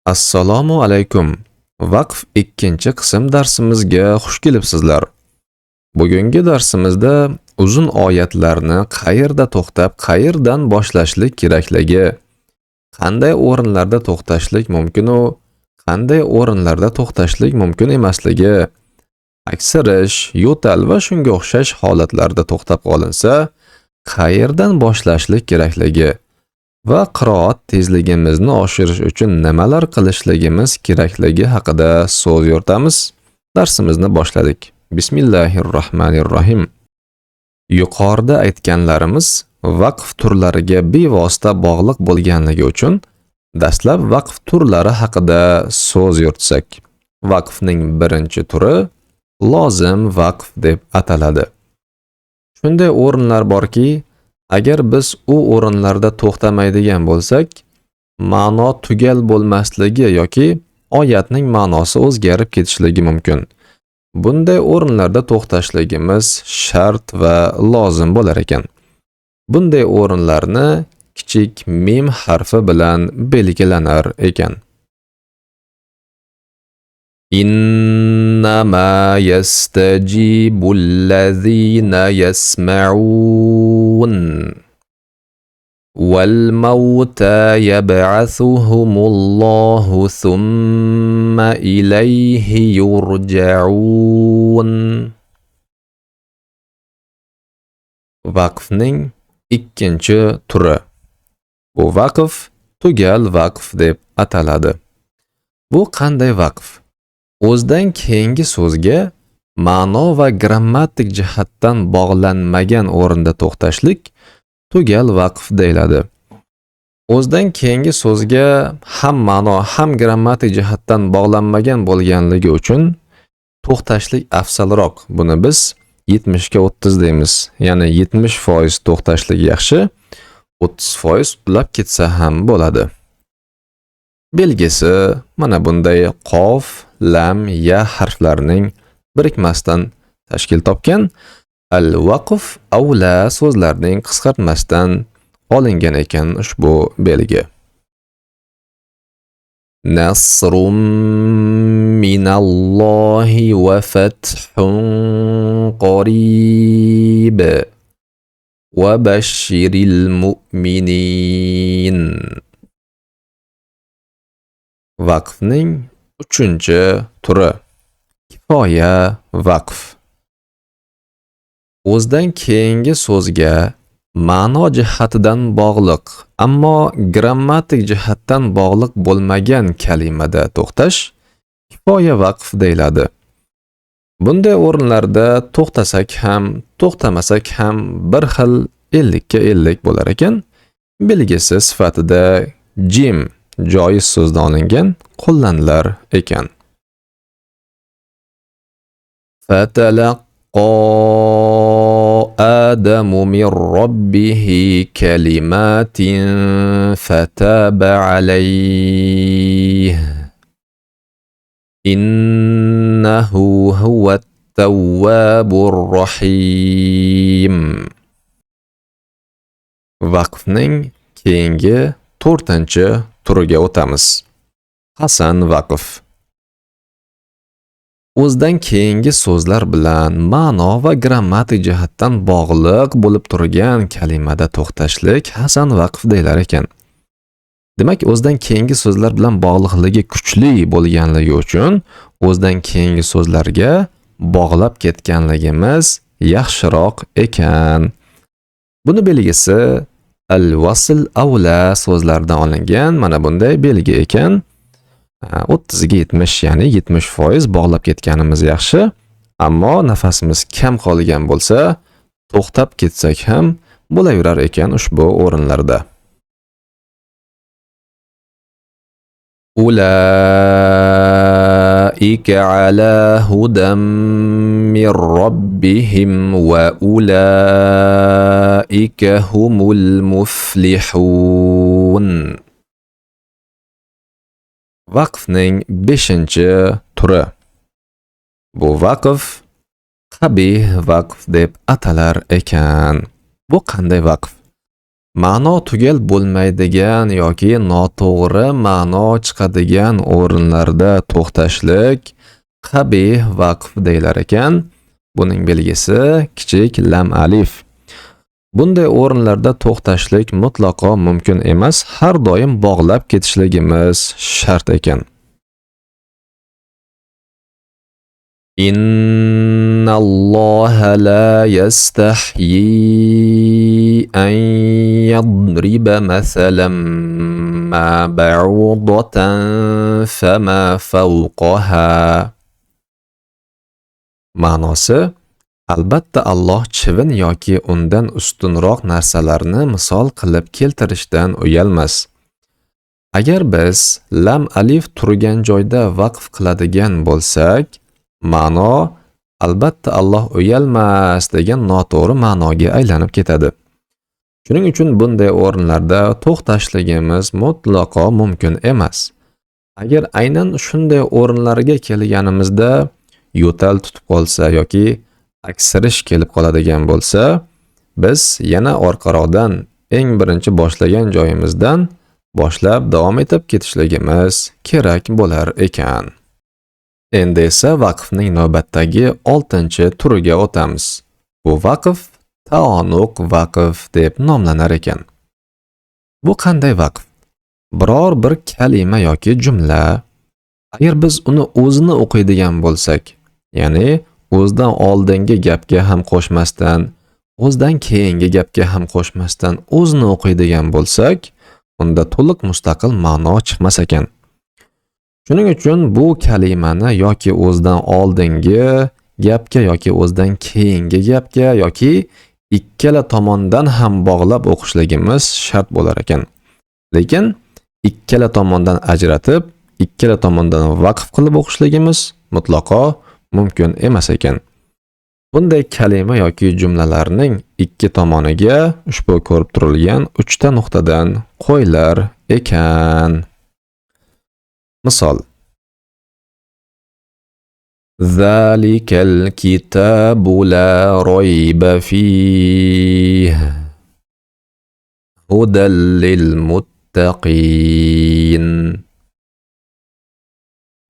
Assalomu alaykum. Vaqf ikkinchi qism darsimizga xush kelibsizlar. Bugungi darsimizda uzun oyatlarni qayerda to'xtab, qayerdan boshlashlik kerakligi, qanday o'rinlarda to'xtashlik mumkin u, qanday o'rinlarda to'xtashlik mumkin emasligi, aksirish, yo'tal va shunga o'xshash holatlarda to'xtab qolinsa, qayerdan boshlashlik kerakligi va qiroat tezligimizni oshirish uchun nimalar qilishligimiz kerakligi haqida so'z yuritamiz. Darsimizni boshladik. Bismillahirrohmanirrohim. Yuqorida aytganlarimiz vaqf turlariga bevosita bog'liq bo'lganligi uchun dastlab vaqf turlari haqida so'z yuritsak. Vaqfning birinchi turi lozim vaqf deb ataladi. Shunday o'rinlar borki, agar biz u o'rinlarda to'xtamaydigan bo'lsak, ma'no tugal bo'lmasligi yoki oyatning ma'nosi o'zgarib ketishligi mumkin. Bunday o'rinlarda to'xtashligimiz shart va lozim bo'lar ekan. Bunday o'rinlarni kichik mim harfi bilan belgilanar ekan. إنما يستجيب الذين يسمعون والموتى يبعثهم الله ثم إليه يرجعون. Vaqfning ikkinchi turi. Bu vaqf tugal vaqf deb ataladi. Bu qanday vaqf? O'zidan keyingi so'zga ma'no va grammatik jihatdan bog'lanmagan o'rinda to'xtashlik tugal vaqf deyiladi. O'zidan keyingi so'zga ham ma'no, ham grammatik jihatdan bog'lanmagan bo'lganligi uchun to'xtashlik afzalroq. Buni biz 70 ga 30 deymiz. Ya'ni 70% to'xtashlik yaxshi, 30% ulab ketsa ham bo'ladi. Belgisi mana bunday qof, lam, ya harflarining birikmasidan tashkil topgan. Al-vaqf avla so'zlarining qisqartmasidan olingan ekan ushbu belgi. Nasrum minallohi va fathun qarib va bashshiril mu'minin. Vaqfning uchinchi turi kifoya vaqf. O'zidan keyingi so'zga ma'no jihatidan bog'liq, ammo grammatik jihatdan bog'liq bo'lmagan kalimada to'xtash kifoya vaqf deyiladi. Bunday o'rinlarda to'xtasak ham, to'xtamasak ham bir xil 50 ga 50 bo'lar ekan. Belgisi sifatida jim joiz so'zdan olingan qo'llanilar ekan. Fatalaqqa Adamu min robbihi kalimatin fataba alayhi. Innahu huvat tawwabur rahim. Vaqfning keyingi to'rtinchi turiga o'tamiz. Hasan vaqf. O'zidan keyingi so'zlar bilan ma'no va grammatik jihatdan bog'liq bo'lib turgan kalimada to'xtashlik hasan vaqf deyilar ekan. Demak, o'zidan keyingi so'zlar bilan bog'liqligi kuchli bo'lganligi uchun o'zidan keyingi so'zlarga bog'lab ketganligimiz yaxshiroq ekan. Buni belgisi al-vasl avla so'zlaridan olingan mana bunday belgi ekan. 30 ga 70, ya'ni 70% bog'lab ketganimiz yaxshi, ammo nafasimiz kam qolgan bo'lsa, to'xtab ketsak ham bo'laverar ekan ushbu o'rinlarda. Ulaika ala hudam min robbihim va ulaika humul muflihun. Vaqfning 5-turi. Bu vaqf qabih vaqf deb atalar ekan. Bu qanday vaqf? Ma'no tugal bo'lmaydigan yoki noto'g'ri ma'no chiqadigan o'rinlarda to'xtashlik qabih vaqf deyilar ekan. Buning belgisi kichik lam alif. Bunday o'rinlarda to'xtashlik mutlaqo mumkin emas, har doim bog'lab ketishligimiz shart ekan. Innalloha la yastahyi an yadriba masalan ma ba'udatan fama fawqaha. Ma'nosi: albatta Alloh chivin yoki undan ustunroq narsalarni misol qilib keltirishdan uyalmas. Agar biz lam alif turgan joyda vaqf qiladigan bo'lsak, ma'no albatta Alloh uyalmas degan noto'g'ri ma'noga aylanib ketadi. Shuning uchun bunday o'rinlarda to'xtashligimiz mutlaqo mumkin emas. Agar aynan shunday o'rinlarga kelganimizda yo'tal tutib qolsa yoki aksirish kelib qoladigan bo'lsa, biz yana orqaroqdan eng birinchi boshlagan joyimizdan boshlab davom etib ketishligimiz kerak bo'lar ekan. Endi esa vaqfning navbatdagi 6-turiga o'tamiz. Bu vaqf taonuq vaqf deb nomlanar ekan. Bu qanday vaqf? Biror bir kalima yoki jumla, agar biz uni o'zini o'qiydigan bo'lsak, ya'ni o'zidan oldingi gapga ham qo'shmasdan, o'zidan keyingi gapga ham qo'shmasdan o'zini o'qiydigan bo'lsak, unda to'liq mustaqil ma'no chiqmas ekan. Shuning uchun bu kalimani yoki o'zidan oldingi gapga yoki o'zidan keyingi gapga yoki ikkala tomondan ham bog'lab o'qishligimiz shart bo'lar ekan. Lekin ikkala tomondan ajratib, ikkala tomondan vaqf qilib o'qishligimiz mutlaqo mumkin emas ekan. Bunday kalima yoki jumlalarning ikki tomoniga ushbu ko'rib turilgan 3 ta nuqtadan qo'yilar ekan. Misol: Zalikal kitabu la rayba fih hudal lil muttaqin.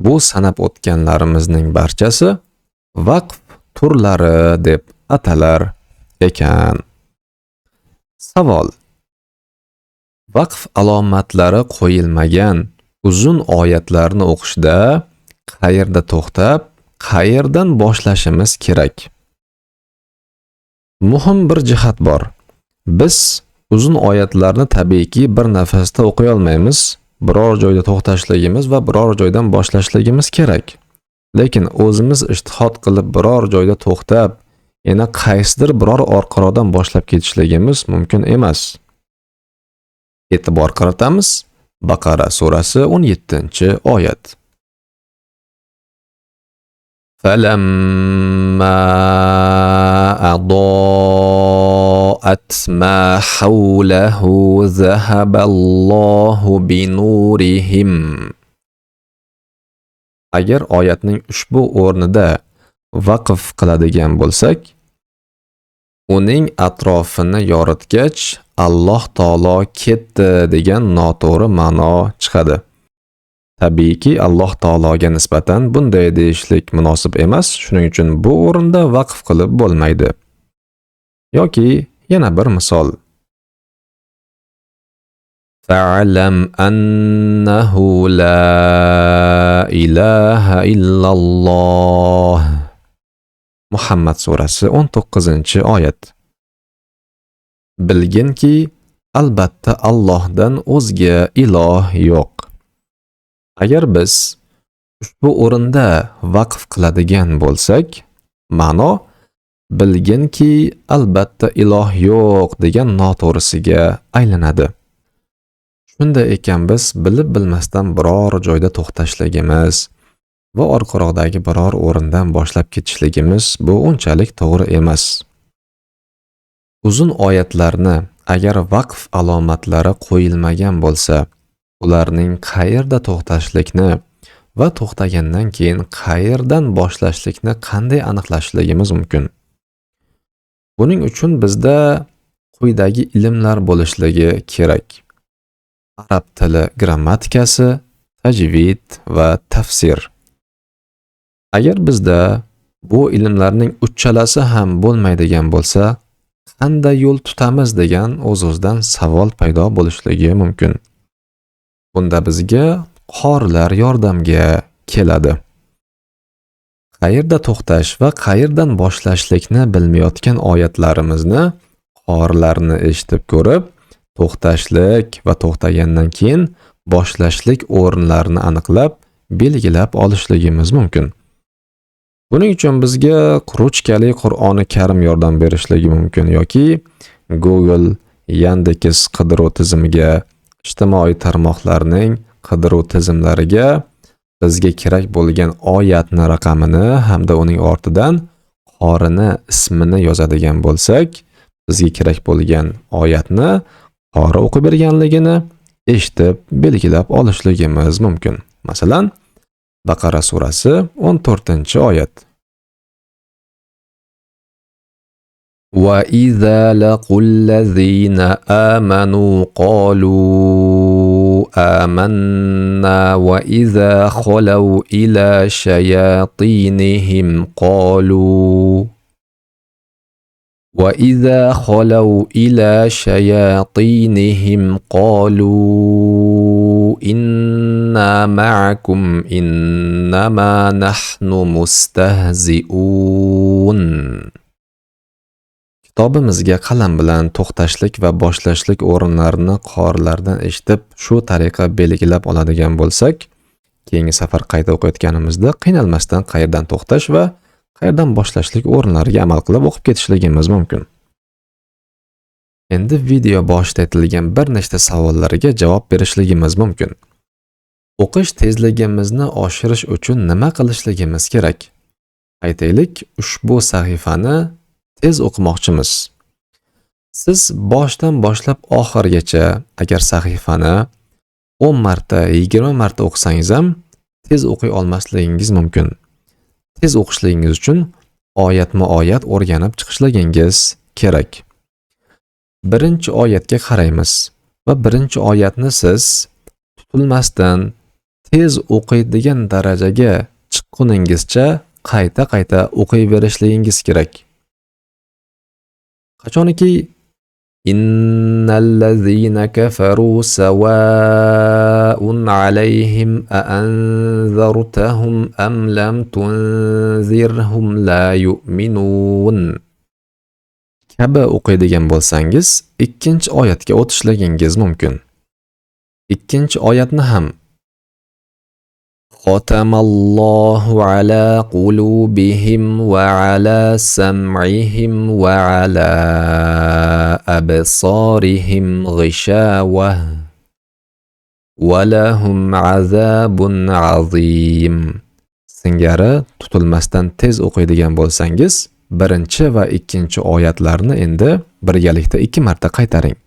Bu sanab o'tganlarimizning barchasi vaqf turlari deb atalar ekan. Savol: Vaqf alomatlari qo'yilmagan uzun oyatlarni o'qishda qayerda to'xtab, qayerdan boshlashimiz kerak? Muhim bir jihat bor. Biz uzun oyatlarni tabiiyki bir nafasda o'qiy olmaymiz. Biror joyda to'xtashligimiz va biror joydan boshlashligimiz kerak. Lekin o'zimiz ijtihod qilib biror joyda to'xtab, yana qaysidir biror orqaroqdan boshlab ketishligimiz mumkin emas. E'tibor qaratamiz. Baqara surasi 17-oyat. فَلَمَّا أَضَاءَتْ مَا حَوْلَهُ ذَهَبَ اللَّهُ بِنُورِهِمْ. Agar oyatning ushbu o'rnida vaqf qiladigan bo'lsak, uning atrofini yoritgach Alloh taolo ketdi degan noto'g'ri ma'no chiqadi. Tabiiyki, Alloh taologa nisbatan bunday deyishlik munosib emas, shuning uchun bu o'rinda vaqf qilib bo'lmaydi. Yoki yana bir misol. Fa'lam annahu la ilaha illalloh. Muhammad surasi 19-oyat. Bilginki, albatta Allohdan o'zga iloh yo'q. Agar biz ushbu o'rinda vaqf qiladigan bo'lsak, ma'no bilginki, albatta iloh yo'q degan noto'g'risiga aylanadi. Shunday ekan biz bilib bilmasdan biror joyda to'xtashligimiz va orqaroqdagi biror o'rindan boshlab ketishligimiz bu unchalik to'g'ri emas. Uzun oyatlarni agar vaqf alomatlari qo'yilmagan bo'lsa, ularning qayerda to'xtashlikni va to'xtagandan keyin qayerdan boshlashlikni qanday aniqlashligimiz mumkin? Buning uchun bizda quyidagi ilmlar bo'lishligi kerak: arab tili grammatikasi, tajvid va tafsir. Agar bizda bu ilmlarning uchalasi ham bo'lmaydigan bo'lsa, qanday yo'l tutamiz degan o'z-o'zidan savol paydo bo'lishligi mumkin. Bunda bizga qorilar yordamga keladi. Qayerda to'xtash va qayerdan boshlashlikni bilmayotgan oyatlarimizni qorilarni eshitib ko'rib, to'xtashlik va to'xtagandan keyin boshlashlik o'rinlarini aniqlab, belgilab olishligimiz mumkin. Buning uchun bizga ruchkali Qur'oni Karim yordam berishligi mumkin yoki Google, Yandex qidiruv tizimiga, ijtimoiy tarmoqlarning qidiruv tizimlariga bizga kerak bo'lgan oyatni raqamini hamda uning ortidan qorini ismini yozadigan bo'lsak, bizga kerak bo'lgan oyatni qori o'qib berganligini eshitib belgilab olishligimiz mumkin. Masalan, Baqara surasi 14-oyat. Va iza laqullazina amanu qalu amanna va iza khalaw ila shayatinihim qalu va iza khalaw ila shayatinihim qalu inna ma'akum innama nahnu mustahzi'un. Kitobimizga qalam bilan to'xtashlik va boshlashlik o'rinlarini qorilardan eshitib, shu tariqa belgilab oladigan bo'lsak, keyingi safar qayta o'qiyotganimizda qiynalmasdan qayerdan to'xtash va qayerdan boshlashlik o'rinlariga amal qilib o'qib ketishligimiz mumkin. Endi video boshida aytilgan bir nechta savollarga javob berishligimiz mumkin. O'qish tezligimizni oshirish uchun nima qilishligimiz kerak? Aytaylik, ushbu sahifani tez o'qimoqchimiz. Siz boshdan boshlab oxirigacha agar sahifani 10 marta, 20 marta o'qisangiz ham tez o'qiy olmasligingiz mumkin. Tez o'qishligingiz uchun oyatma-oyat o'rganib chiqishligingiz kerak. Birinchi oyatga qaraymiz va birinchi oyatni siz tutilmasdan tez o'qiydigan darajaga chiqquningizcha qayta-qayta o'qiyverishligingiz kerak. Qachoniki innallazina kafaru sawa'un alayhim a anzartahum am lam tunzirhum la yu'minun kabi o'qiydigan bo'lsangiz, ikkinchi oyatga o'tishligingiz mumkin. Ikkinchi oyatni ham Xatamallohu ala qulubihim va ala sam'ihim va ala absarihim g'ishawah va lahum azabun azim singari tutilmasdan tez o'qiydigan bo'lsangiz, birinchi va ikkinchi oyatlarni endi birgalikda 2 marta qaytaring.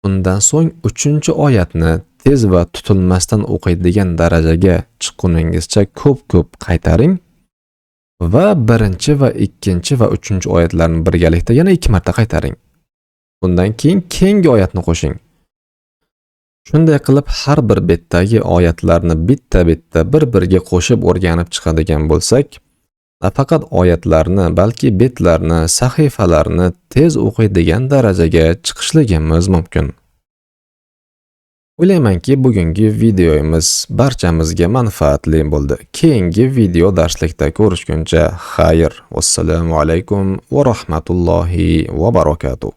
Undan so'ng uchinchi oyatni tez va tutilmasdan o'qiydigan darajaga chiqquningizcha ko'p-ko'p qaytaring va birinchi va ikkinchi va uchinchi oyatlarni birgalikda yana 2 marta qaytaring. Undan keyin keyingi oyatni qo'shing. Shunday qilib har bir betdagi oyatlarni bitta-bitta bir-biriga qo'shib o'rganib chiqadigan bo'lsak, nafaqat oyatlarni, balki betlarni, sahifalarni tez o'qiydigan darajaga chiqishligimiz mumkin. O'ylaymanki, bugungi videomiz barchamizga manfaatli bo'ldi. Keyingi video darslikda ko'rishguncha xayr. Vassalomu alaykum va rahmatullohi va barakatuh.